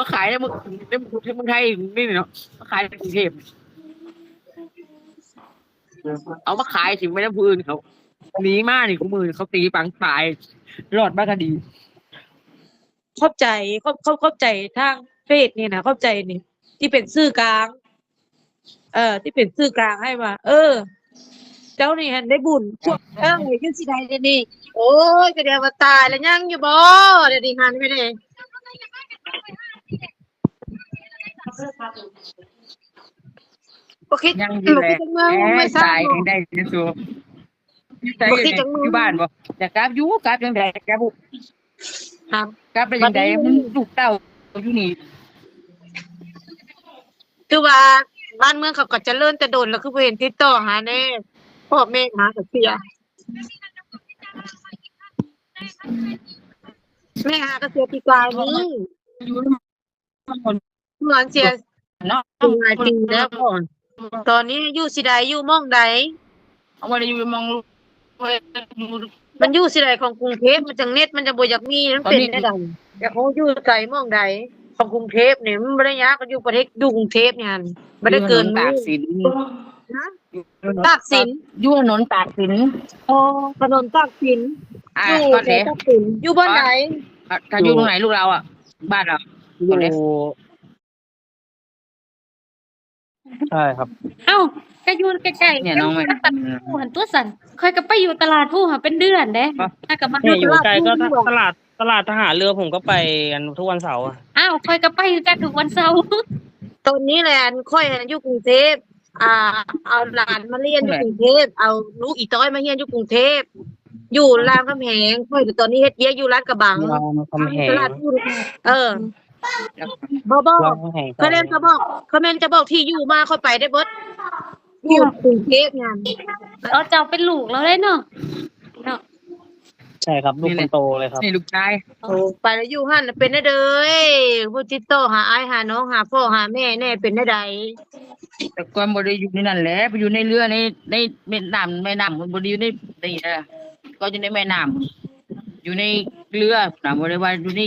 ມາຂາຍໃນເມືອງ ໃນເມືອງໄທນີ້ເນາະ ມາຂາຍໃນກຸງເທບ ເອົາມາຂາຍຖິ້ມໄວ້ນຳຜູ້ອື່ນເຂົາ ໜີມານີ້ ຄູ່ມື້ນີ້ເຂົາຕີປັງຕາຍ ລອດມາກະດີ. ຂອບໃຈ ຂອບ ຂອບ ຂອບໃຈທາງເພຈນີ້ນະ ຂອບໃຈນີ້ ທີ່ເປັນສື່ກາງ ເອີ ທີ່ເປັນສື່ກາງໃຫ້ວ່າ ເອີ ເຈົ້ານີ້ຫັ້ນໄດ້ບຸນ ພວກ ເອີ ຢູ່ຊິໄດ້ດຽວນີ້ ໂອ້ຍ ກະດຽວວ່າຕາຍແລ້ວ ຍັງຢູ່ບໍ່ ດຽວນີ້ຫັ້ນໄປເດ້ ບໍ່ຄິດ ຍັງຢູ່ແຫຼະ ບໍ່ຄິດຈັກມື້ ເອີ ບໍ່ ຕາຍຈັ່ງໃດເນາະ ບໍ່ຄິດຈັກມື້ ຢູ່ບ້ານບໍ່ ຢາກກັບຢູ່ ກັບຈັ່ງໃດ ກັບ ກັບໄປຈັ່ງໃດ ມັນລູກເຕົ້າຢູ່ນີ້ ຄືວ່າບ້ານເມືອງເຂົາກະຈະເລີນແຕ່ດົນແລ້ວ ຄືບໍ່ເຫັນຕິດຕໍ່ຫາແນ່ ພໍ່ແມ່ຫາກະເສຍ ແມ່ຫາກະເສຍປີກາຍນີ້ ຢູ່ນຳ ເໝືອນເສຍ ເນາະ ຫຼາຍປີແລ້ວ ຕອນນີ້ຢູ່ຊິໃດ ຢູ່ໝ່ອງໃດ ເອົາບໍ່ໄດ້ຢູ່ໝ່ອງ ມັນຢູ່ຊິໃດຂອງກຸງເທບ ມັນຈັ່ງເນັດ ມັນຈັ່ງບໍ່ຢາກມີ ມັນເປັນແນວໃດ ຢາກຮູ້ຢູ່ໃສໝ່ອງໃດຂອງກຸງເທບນີ້ ມັນບໍ່ໄດ້ຍາກ ຢູ່ປະເທດ ຢູ່ກຸງເທບນີ້ຫັ້ນ ບໍ່ໄດ້ເກີນ ຕາກສິນ ຕາກສິນ ຢູ່ຖະໜົນຕາກສິນ ອໍ ຖະໜົນຕາກສິນ ຢູ່ແຖວຕາກສິນ ຢູ່ບ່ອນໃດ ຖ້າຢູ່ຕົງໃດ ລູກລາວອະ ບ້ານລາວ ຢູ່ ໃຊ່ຄັບ ເອົ້າ ກະຢູ່ໃກ້ໆ ເປັນຕະຫຼາດພູຫັ້ນຕົວຊັ້ນ ຂ້ອຍກະໄປຢູ່ຕະຫຼາດພູຫັ້ນເປັນເດືອນເດ້ ຫາກະມາ ແມ່ຢູ່ໃກ້ກະຕະຫຼາດ ຕະຫຼາດທະຫານເຮືອ ຜົມກະໄປອັນທຸກວັນເສົາ ອ້າວ ຂ້ອຍກະໄປຄືກັນທຸກວັນເສົາ ຕອນນີ້ແຫຼະ ອັນຂ້ອຍຫັ້ນຢູ່ກຸງເທບ ອ່າ ເອົາຫຼານມາຮຽນຢູ່ກຸງເທບ ເອົາລູກອີຕ້ອຍມາຮຽນຢູ່ກຸງເທບ ຢູ່ລາມຄຳແຫງ ຂ້ອຍຕອນນີ້ເຮັດວຽກຢູ່ລາດກະບັງ ຕະຫຼາດພຸ້ນ ເອີ ບໍ່ ບໍ່ ຄະແນນຈະບອກ ຄະແນນຈະບອກທີ່ຢູ່ມາ ຂ້ອຍໄປໄດ້ເບິດ ຢູ່ກຸງເທບນັ້ນ ເອົາ ເຈົ້າເປັນລູກລາວເດ້ເນາະ ເນາະ ໃຊ່ຄັບ ລູກຄົນໂຕເລີຍຄັບ ນີ້ລູກຊາຍ ໂອ້ ໄປແລ້ວຢູ່ຫັ້ນເປັນແນວໃດ ບໍ່ຕິດຕໍ່ຫາອ້າຍຫານ້ອງ ຫາພໍ່ຫາແມ່ແນ່ ເປັນແນວໃດ ແຕ່ກ່ອນບໍ່ໄດ້ຢູ່ໃນນັ້ນແຫຼະ ໄປຢູ່ໃນເຮືອ ໃນ ໃນແມ່ນ້ຳ ແມ່ນ້ຳ ບໍ່ໄດ້ຢູ່ໃນນີ້ນະ ກໍຢູ່ໃນແມ່ນ້ຳ ຢູ່ໃນເຮືອນະ ບໍ່ໄດ້ວ່າຢູ່ໃນ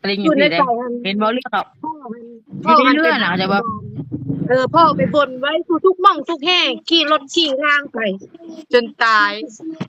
ຕະລິງ ຢູ່ໃນໃຈຫັ້ນ ເຫັນບໍ່ເຮືອເຂົາ ຢູ່ໃນເຮືອນະ ເຈົ້າວ່າ ເອີ ພໍ່ໄປບົນໄວ້ທຸກໝ່ອງທຸກແຫ່ງ ຂີ່ລົດຂີ່ລາງໄປ ຈົນຕາຍ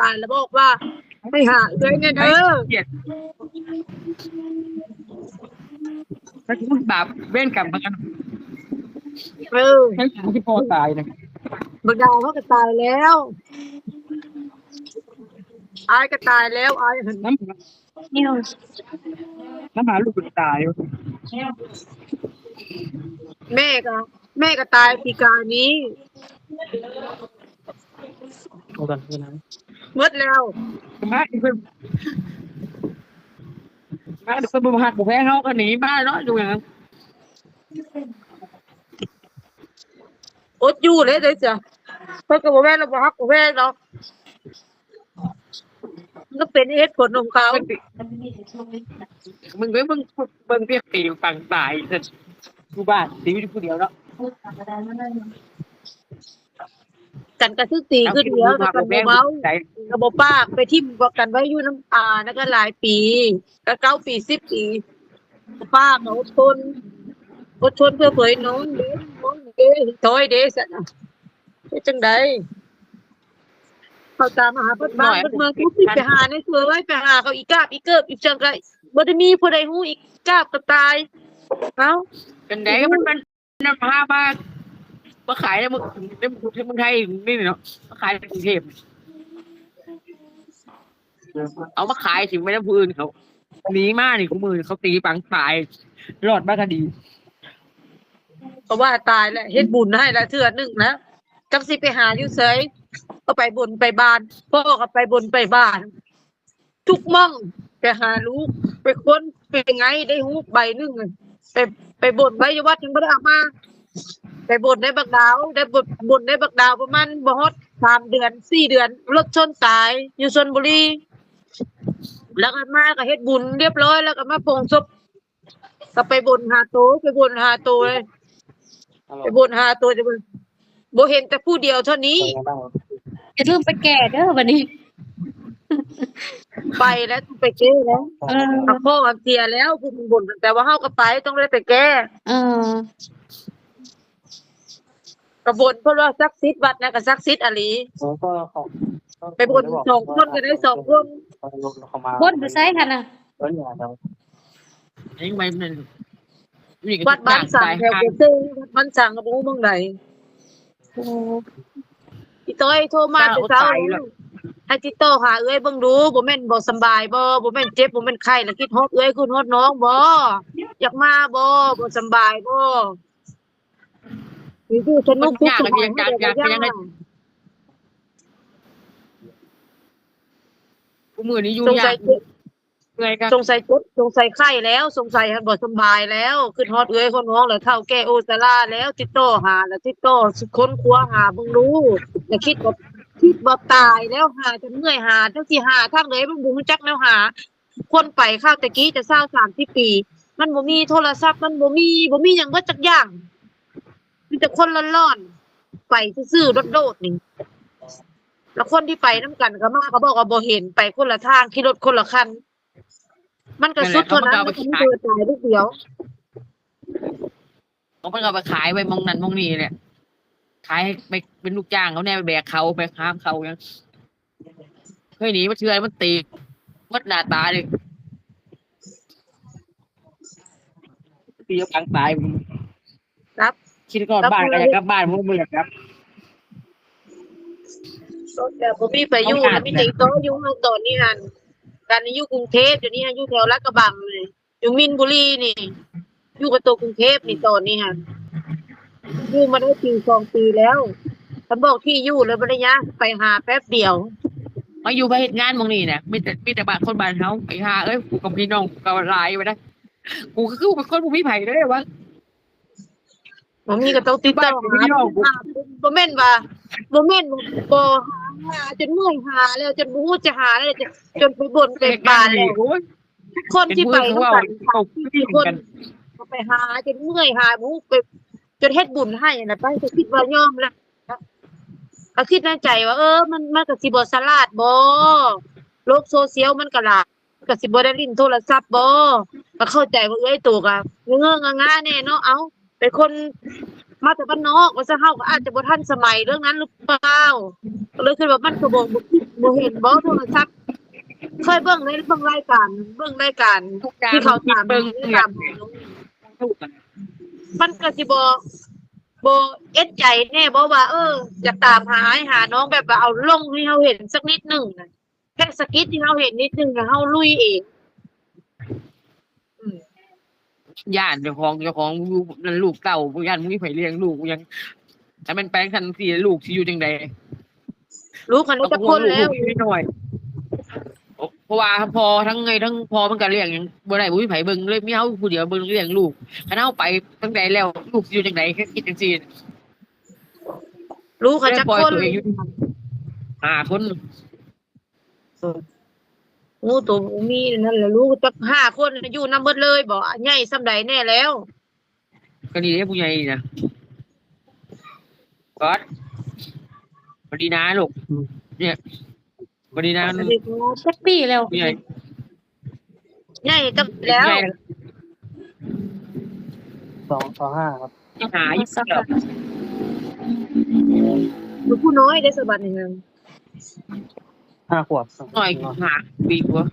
ຕາຍແລ້ວບອກວ່າ ໄປຫາເອື້ອຍແນ່ເດີ ບາບເວນກຳ ເອີ ໃຫ້ກູທີ່ພໍ່ຕາຍນະ ບັກດາວເຮົາກະຕາຍແລ້ວ ອ້າຍກະຕາຍແລ້ວ ອ້າຍຫັ້ນ ນຳຫາລູກກະຕາຍ ແມ່ກະ ແມ່ກະຕາຍປີກາຍນີ້ ເອົາກັນຄືນະ ໝົດແລ້ວ ມາອີກເພິ່ນ ມາເພິ່ນບໍ່ຮັກບໍ່ແພງເຮົາກະໜີມາເນາະ ຢູ່ຫຍັງ ອົດຢູ່ເລີຍເດີ ເພິ່ນກະບໍ່ແມ່ນວ່າບໍ່ຮັກບໍ່ແພງດອກ ມັນກະເປັນເຫດຜົນຂອງເຂົາ ມຶງເບິ່ງ ເບິ່ງພຽກຕີປັງຕາຍ ຢູ່ບ້ານຕີຢູ່ຜູ້ດຽວເນາະ ກັນກະຖືກຕີຄືດຽວ ແຕ່ກັນບໍ່ເວົ້າ ກະບໍ່ປາກ ໄປຖິ້ມກັນໄວ້ຢູ່ນຳ ອາ ນັ້ນກະຫຼາຍປີ ກະເກົ້າປີ ສິບປີ ປາກ ກະອົດທົນ ອົດທົນເພື່ອເຜີຍນ້ອງເດ້ ນ້ອງເດ້ ຖອຍເດ້ ຊັ້ນນະ ເຮັດຈັ່ງໃດ ເຂົາຕາມຫາເບິດບ້ານເບິດເມືອງ ຈັກຊິໄປຫາໃນເສືອເອີຍ ໄປຫາເຂົາອີກາບອີເກີບອີຫຍັງກະບໍ່ໄດ້ມີຜູ້ໃດຮູ້ ອີກາບກະຕາຍ ເອົ້າ ຈັ່ງໃດ ມັນ ມັນ ນຳພາມາ ມາຂາຍໃນເມືອງ ໃນເມືອງໄທນີ້ເນາະ ມາຂາຍໃນກຸງເທບ ເອົາມາຂາຍຖິ້ມໄວ້ນຳຜູ້ອື່ນເຂົາ ໜີມານີ້ ຄູ່ມື້ນີ້ເຂົາຕີປັງຕາຍ ລອດມາກະດີ ກະວ່າຕາຍແຫຼະ ເຮັດບຸນໃຫ້ລະເທື່ອໜຶ່ງລະ ຈັກຊິໄປຫາຢູ່ໃສ ກະໄປບົນໄປບານ ພໍ່ກະໄປບົນໄປບານ ທຸກໝ່ອງ ໄປຫາລູກ ໄປຄົ້ນ ໄປໄງ ໄດ້ຮູບໃບໜຶ່ງ ໄປ ໄປບົນໄວ້ຢູ່ວັດ ຍັງບໍ່ໄດ້ເອົາມາ ໄປບົນໃນບັກດາວ ໄດ້ບົນ ບົນໃນບັກດາວປະມານບໍ່ຮອດສາມເດືອນ ສີ່ເດືອນ ລົດຊົນຕາຍຢູ່ຊົນບຸລີ ແລ້ວກະມາກະເຮັດບຸນຮຽບຮ້ອຍ ແລ້ວກະມາໂປ່ງສົບ ກະໄປບົນຫາໂຕ ໄປບົນຫາໂຕ ໄປບົນຫາໂຕ ບໍ່ເຫັນແຕ່ຜູ້ດຽວເທົ່ານີ້ ຢ່າລືມໄປແກ້ເດີບາດນີ້. ໄປແລ້ວ ຕ້ອງໄປແກ້ແລ້ວ. ເອີ ເພາະວ່າເສຍແລ້ວ ຜູ້ເພິ່ນບົນ ແຕ່ວ່າເຮົາກໍໄປ ຕ້ອງໄດ້ໄປແກ້. ເອີ ກໍບົນ ເພິ່ນວ່າສັກສິດ ວັດນັ້ນກໍສັກສິດອີ່ຫຼີ. ໄປບົນສອງຄົນກໍໄດ້ສອງຄົນ. ບົນຢູ່ໃສຫັ້ນນະ? ຍັງໄປ ວັດບ້ານສັງ ແຖວເກສ ວັດບ້ານສັງ ກໍບໍ່ຮູ້ໝ່ອງໃດ. ໂອ້ ອີ່ຕ້ອຍໂທມາແຕ່ເຊົ້າ ໃຫ້ຕິດຕໍ່ຫາເອື້ອຍເບິ່ງດູ ບໍ່ແມ່ນບໍ່ສຳບາຍບໍ່? ບໍ່ແມ່ນເຈັບ ບໍ່ແມ່ນໄຂ້ ແລ້ວຄິດຮອດເອື້ອຍ ຄິດຮອດນ້ອງບໍ່? ຢາກມາບໍ່? ບໍ່ສຳບາຍບໍ່? ຢູ່ສະໜຸກ ທຸກສະບາຍ ຢາກ ຢາກ ຢາກ ຢາກ ໃນ ຄູ່ມື້ນີ້ຢູ່ຍາກ. ເມື່ອຍກໍ ສົງໄສເຈັບ ສົງໄສໄຂ້ແລ້ວ ສົງໄສບໍ່ສຳບາຍແລ້ວ ຄິດຮອດເອື້ອຍຮອດນ້ອງແລ້ວ ເຖົ້າແກ່ໂອຊະລາແລ້ວ ຕິດຕໍ່ຫາ ແລ້ວຕິດຕໍ່ຄົ້ນຄວ້າຫາເບິ່ງດູ ແລ້ວຄິດວ່າ ຄິດວ່າຕາຍແລ້ວ ຫາຈົນເມື່ອຍ ຫາຈັກຊິຫາທາງໃດ ມັນບໍ່ຮູ້ຈັກແນວຫາ. ຄົນໄປຄາວແຕ່ກີ້ແຕ່ຊາວສາມສິບປີ ມັນບໍ່ມີໂທລະສັບ ມັນບໍ່ມີ ບໍ່ມີຫຍັງເບິດຈັກຢ່າງ ມີແຕ່ຄົນລ້ອນໆ ໄປຊື່ໆ ໂດດໆ ນີ້ ແລ້ວຄົນທີ່ໄປນຳກັນກໍມາ ກໍບອກວ່າບໍ່ເຫັນ ໄປຄົນລະທາງ ຂີ່ລົດຄົນລະຄັນ ມັນກໍສຸດເທົ່ານັ້ນ ມັນກໍມີເທື່ອຕາຍລູກດຽວ. ເອົາ ເພິ່ນກໍໄປຂາຍໄວ້ໝ່ອງນັ້ນໝ່ອງນີ້ແຫຼະ ຂາຍໃຫ້ໄປເປັນລູກຈ້າງເຂົາແດ່ ໄປແບກເຂົ້າ ໄປຫາມເຂົ້າຫຍັງ. ເຄີຍໜີມາເທື່ອ ມັນຕີໝົດໜ້າຕາເລີຍ ຕີປາງຕາຍ. ກັບ ຄິດຮອດບ້ານກໍຢາກກັບບ້ານ ບໍ່ ບໍ່ຢາກກັບ ກໍແບບບໍ່ມີໄປຢູ່ ມີແຕ່ອີ່ຕໍ່ຢູ່ເຮົາຕອນນີ້ຫັ້ນ ກັນຢູ່ກຸງເທບ ດຽວນີ້ຫັ້ນຢູ່ແຖວລາດກະບັງນີ້ ຢູ່ມິນບຸລີນີ້ ຢູ່ກັບໂຕກຸງເທບນີ້ ຕອນນີ້ຫັ້ນ ຢູ່ມາໄດ້ປີສອງປີແລ້ວ ຄັນບອກທີ່ຢູ່ແລ້ວບໍ່ໄດ້ຍາກ ໄປຫາແປັບດຽວ. ມາຢູ່ ມາເຮັດງານໝ່ອງນີ້ນະ ມີແຕ່ ມີແຕ່ບ້ານ ຄົນບ້ານເຮົາ ໄອ້ຫ່າເອີຍ ກູກັບພີ່ນ້ອງກູກໍຫຼາຍວ່າໄດ໋ ກູກໍຄືເປັນຄົນບໍ່ມີໃຜເລີຍວ່າ ບໍ່ມີກໍຕ້ອງຕິດຕໍ່ຫາ ບໍ່ແມ່ນວ່າ ບໍ່ແມ່ນບໍ່ຫາ ຫາຈົນເມື່ອຍ ຫາແລ້ວຈົນບໍ່ຮູ້ຈະຫາແລ້ວ ຈົນໄປບົນໄປບານແລ້ວ. ໂອ້ຍ ຄົນທີ່ໄປນຳກັນ ຄົນກໍໄປຫາຈົນເມື່ອຍ ຫາບໍ່ຮູ້ໄປ ຈົນເຮັດບຸນໃຫ້ນະ ໄປກໍຄິດວ່າຍອມແລ້ວ ກໍຄິດໃນໃຈວ່າ ເອີ ມັນ ມັນກໍຊິບໍ່ສະຫຼາດບໍ ໂລກໂຊຊຽວມັນກໍຫຼາຍ ກໍຊິບໍ່ໄດ້ຫຼິ້ນໂທລະສັບບໍ ກໍເຂົ້າໃຈວ່າເອື້ອຍໂຕກໍເງີ້ອງາໆແດ່ເນາະ ເອົ້າ ເປັນຄົນມາແຕ່ບ້ານນອກວ່າຊັ້ນ ເຮົາກໍອາດຈະບໍ່ທັນສະໄໝເລື່ອງນັ້ນຫຼືເປົ່າ ກໍເລີຍຄິດວ່າມັນກໍບໍ່ ບໍ່ຄິດ ບໍ່ເຫັນບໍໂທລະສັບ ເຄີຍເບິ່ງໃນ ເບິ່ງລາຍການ ເບິ່ງລາຍການທີ່ເຂົາຕາມ ຕາມ ມັນກໍຊິບໍ່ ບໍ່ເອດໃຈແດ່ບໍວ່າ ເອີ ຢາກຕາມຫາອ້າຍຫານ້ອງ ແບບວ່າເອົາລົງໃຫ້ເຮົາເຫັນສັກນິດໜຶ່ງນະ ແຄ່ສະກິດໃຫ້ເຮົາເຫັນນິດໜຶ່ງ ແລ້ວເຮົາລຸຍເອງ. ອືມ ຢ້ານເຈົ້າຂອງ ເຈົ້າຂອງຢູ່ນັ້ນລູກເຕົ້າ ບໍ່ຢ້ານບໍ່ມີໃຜລ້ຽງລູກຫຍັງ ຖ້າແມ່ນໄປຈັ່ງຊັ້ນຈັ່ງຊີ້ ລູກຊິຢູ່ຈັ່ງໃດ? ລູກຫັ້ນໄດ້ຈັກຄົນແລ້ວ? ລູກຍັງນ້ອຍ ເພາະວ່າພໍ່ທັງເອື້ອຍທັງພໍ່ມັນກໍລ້ຽງຫຍັງບໍ່ໄດ້ ບໍ່ມີໃຜເບິ່ງເລີຍ ມີເຮົາຜູ້ດຽວເບິ່ງລ້ຽງລູກ ຄັນເຮົາໄປທາງໃດແລ້ວ ລູກຊິຢູ່ຈັ່ງໃດ? ຄິດຈັ່ງຊີ້ ລູກຫັ້ນຈັກຄົນ? ຫ້າຄົນ. ໂອ້ ໂຕບໍ່ມີນັ້ນລະ ລູກຈັກຫ້າຄົນ ຢູ່ນຳເບິດເລີຍບໍ? ໃຫຍ່ສ່ຳໃດແດ່ແລ້ວ? ກໍນີ້ເດ້ຜູ້ໃຫຍ່ນີ້ນະ ກອດ ບໍ່ດີນາລູກ ອືມ ເນຍ ບໍ່ດີນາ ຈັກປີແລ້ວ? ຜູ້ໃຫຍ່ ໃຫຍ່ຈັກແລ້ວ? ສອງ ສອງຫ້າ ຄັບ ຫາຢູ່ ຜູ້ນ້ອຍເດ້ສະບັດນີ້ ຫ້າຂວບ ໜ້ອຍກວ່າຫ້າປີກວ່າ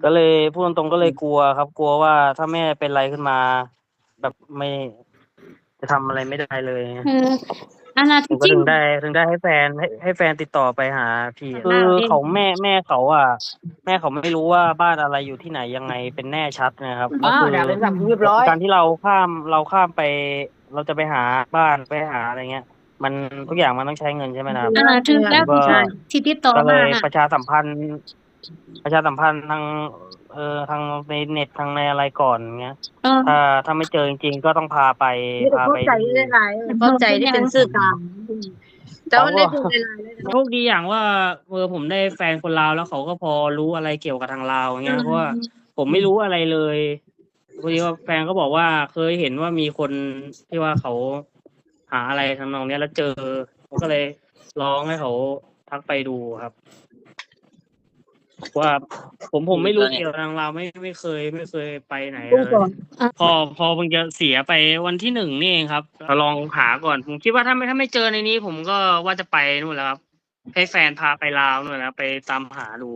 ກໍເລີຍ ພູດຕົງໆ ກໍເລີຍ ອືມ ກົວຄັບ ກົວວ່າຖ້າແມ່ເປັນໄລຂຶ້ນມາ ແບບ ໄມ່ ຈະທຳອະໄລໄມ່ໄດ້ເລີຍ ເອີ ອັນນັ້ນ ກໍເຖິງໄດ້ ເຖິງໄດ້ໃຫ້ແຟນ ໃຫ້ ໃຫ້ແຟນຕິດຕໍ່ໄປຫາພີ່ ຄືເຂົາ ແມ່ ແມ່ເຂົາອະ ແມ່ເຂົາໄມ່ຮູ້ວ່າບ້ານອະໄລຢູ່ທີ່ໄຫນຍັງໄງເປັນແນ່ຊັດນະຄັບ ກໍຄື ການທີ່ເຮົາຂ້າມ ເຮົາຂ້າມໄປ ເຮົາຈະໄປຫາບ້ານ ໄປຫາອະໄລເງຍ ມັນ ທຸກຢ່າງມັນຕ້ອງໃຊ້ເງິນໃຊ່ໄໝລະຄັບ ອ່າ ຖືກແລ້ວ ກໍ ທີ່ຕິດຕໍ່ມານະ ກໍເລີຍປະຊາສຳພັນ ປະຊາສຳພັນທາງ ເອີ ທາງໃນເນັດ ທາງໃນອະໄລກ່ອນເງຍ ເອີ ຖ້າ ຖ້າໄມ່ເຈີຈິງໆ ກໍຕ້ອງພາໄປ ພາໄປ ເຂົ້າໃຈຫຼາຍໆ ເຂົ້າໃຈທີ່ເປັນສື່ກາງ ເຈົ້າໄດ້ບຸນຫຼາຍໆ ໂຊກດີຢ່າງວ່າ ເອີ ຜົມໄດ້ແຟນຄົນລາວ ແລ້ວເຂົາກໍພໍຮູ້ອະໄລກ່ຽວກັບທາງລາວເງຍ ເພາະວ່າ ອືມ ຜົມໄມ່ຮູ້ອະໄລເລີຍ ພໍດີວ່າແຟນກໍບອກວ່າເຄີຍເຫັນວ່າມີຄົນທີ່ວ່າເຂົາຫາອະໄລທຳນອງເນີ້ຍ ແລ້ວເຈີ ກໍເລີຍລອງໃຫ້ເຂົາທັກໄປດູຄັບ. ว่าผม ผมไม่รู้เกี่ยวกับนางรำ ไม่ ไม่เคย ไม่เคยไปไหนเลย พอ พอเพิ่งจะเสียไปวันที่หนึ่งนี่เองครับ ก็ลองหาก่อน ผมคิดว่าถ้าไม่ ถ้าไม่เจอในนี้ ผมก็ว่าจะไปนู่นแล้วครับ ให้แฟนพาไปลาวนู่นแล้ว ไปตามหาดู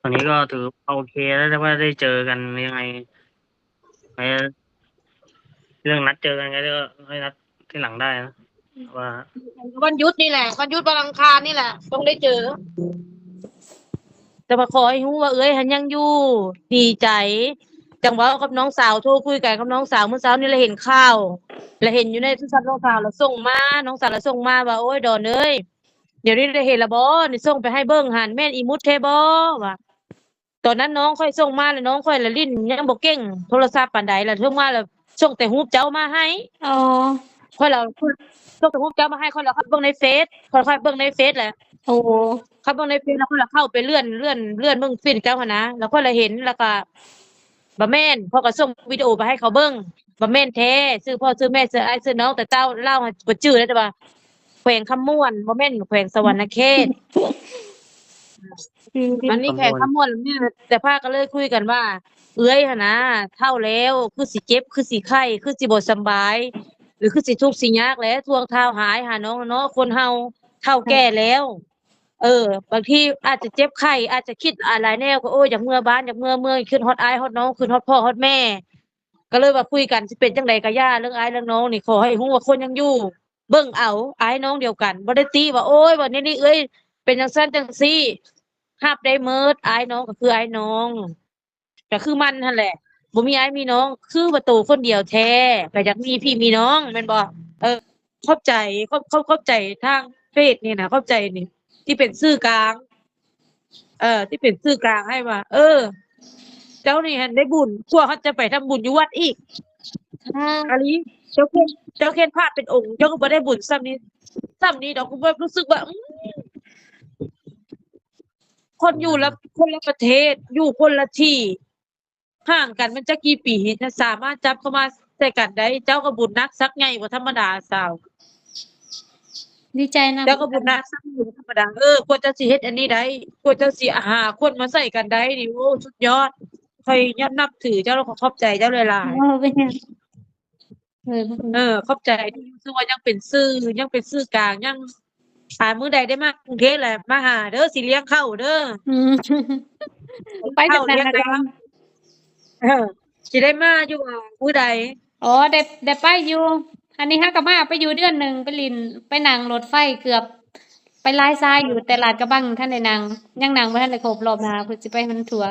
ตอนนี้ก็ถือว่าโอเคแล้ว ว่าได้เจอกันยังไง ไอ้เรื่องนัดเจอกันก็ ก็ค่อยนัดทีหลังได้นะ ว่า วันหยุดนี่แหละ วันหยุดวันอังคารนี่แหละ ต้องได้เจอ แต่ว่าขอให้ฮู้ว่าเอื้อยหั้นยังอยู่ ดีใจ จั่งเว้ากับน้องสาว โทรคุยกันกับน้องสาว มื้อเช้านี่แหละเห็นข่าว แล้วเห็นอยู่ในโทรศัพท์น้องสาว แล้วส่งมา น้องสาวแล้วส่งมาว่า โอ๊ย ดอนเอ้ย เดี๋ยวนี้ได้เห็นแล้วบ่ นี่ส่งไปให้เบิ่งหั้น แม่นอีหมุดแท้บ่ ว่า ตอนนั้นน้องข้อยส่งมา แล้วน้องข้อยละเล่นยังบ่เก่งโทรศัพท์ปานใด แล้วส่งมาแล้วส่งแต่รูปเจ้ามาให้ อ๋อ ข้อยละส่งแต่รูปเจ้ามาให้ ข้อยละเข้าเบิ่งในเฟซ ข้อย ข้อยเบิ่งในเฟซแหละ โอ้ ข้อยเบิ่งในเฟซแล้วข้อยละเข้าไปเลื่อน เลื่อน เลื่อนเบิ่งเฟซเจ้าหั้นนะ แล้วข้อยละเห็น แล้วก็ บ่แม่น ข้อยก็ส่งวิดีโอไปให้เขาเบิ่ง บ่แม่นแท้ ชื่อพ่อ ชื่อแม่ ชื่ออ้าย ชื่อน้อง แต่เจ้าลาวหั้นบ่จื่อแล้ว แต่ว่าแขวงคำม่วน บ่แม่นแขวงสะหวันนะเขต อืม อันนี้แขวงคำม่วนนี่ แต่พาก็เลยคุยกันว่า เอื้อยหั้นนะ เฒ่าแล้ว คือสิเจ็บ คือสิไข้ คือสิบ่สำบาย หรือคือสิทุกข์สิยากแหละ ทวงถามหาอ้ายหาน้องเนาะ คนเฮาเฒ่าแก่แล้ว เออ บางทีอาจจะเจ็บไข้ อาจจะคิดหลายแนว ก็ โอ้ย อยากเมือบ้าน อยากเมือเมือง คิดฮอดอ้ายฮอดน้อง คิดฮอดพ่อฮอดแม่ ก็เลยว่าคุยกัน สิเป็นจั่งใดก็อย่า เรื่องอ้ายเรื่องน้องนี่ ขอให้ฮู้ว่าคนยังอยู่ เบิ่งเอา อ้ายน้องเดียวกัน บ่ได้ติว่า โอ๊ย ว่าแนวนี้เอื้อยเป็นจั่งซั้นจั่งซี้ รับได้หมด อ้ายน้องก็คืออ้ายน้อง ก็คือมันหั้นแหละ บ่มีอ้ายมีน้อง คือว่าโตคนเดียวแท้ ก็อยากมีพี่มีน้อง แม่นบ่ เออ ขอบใจ ขอบ ขอบ ขอบใจทางเฟซนี่นะ ขอบใจนี่ ที่เป็นสื่อกลาง เออ ที่เป็นสื่อกลางให้ว่า เออ เจ้านี่หั้นได้บุญ กว่าเขาจะไปทำบุญอยู่วัดอีก ค่ะ อีหลี เจ้าเขียน เจ้าเขียนพระเป็นองค์ เจ้าก็บ่ได้บุญส่ำนี้ ส่ำนี้ดอก ก็แบบรู้สึกว่า อืม คนอยู่ละ คนละประเทศ อยู่คนละที่ ห่างกันมันจักกี่ปี จะสามารถจับเข้ามาใส่กันได้ เจ้าก็บุญหนักสักใหญ่บ่ธรรมดา สาว ดีใจนำ เจ้าก็บุญหนักสักใหญ่บ่ธรรมดา เออ กว่าเจ้าสิเฮ็ดอันนี้ได้ กว่าเจ้าสิหาคนมาใส่กันได้นี่ โอ้ สุดยอด ข้อยยอมนับถือเจ้า แล้วก็ขอบใจเจ้าหลายๆ โอ้ เป็นหยัง เออ เออ ขอบใจที่รู้สึกว่ายังเป็นสื่อ ยังเป็นสื่อกลาง ยัง อ่า มื้อใดได้มากรุงเทพฯแหละ มาหาเด้อ สิเลี้ยงข้าวเด้อ อืม ไปจั่งซั่นล่ะ เออ สิได้มาอยู่ อ่า มื้อใด อ๋อ ได้ ได้ไปอยู่ อันนี้เฮาก็มา ไปอยู่เดือนหนึ่ง ไปหลิ้น ไปนั่งรถไฟเกือบ ไปหลายสายอยู่ แต่ลาดกระบังทันได้นั่ง ยังนั่งบ่ทันได้ครบ รอบหน้าเพิ่นสิไปให้มันทั่ว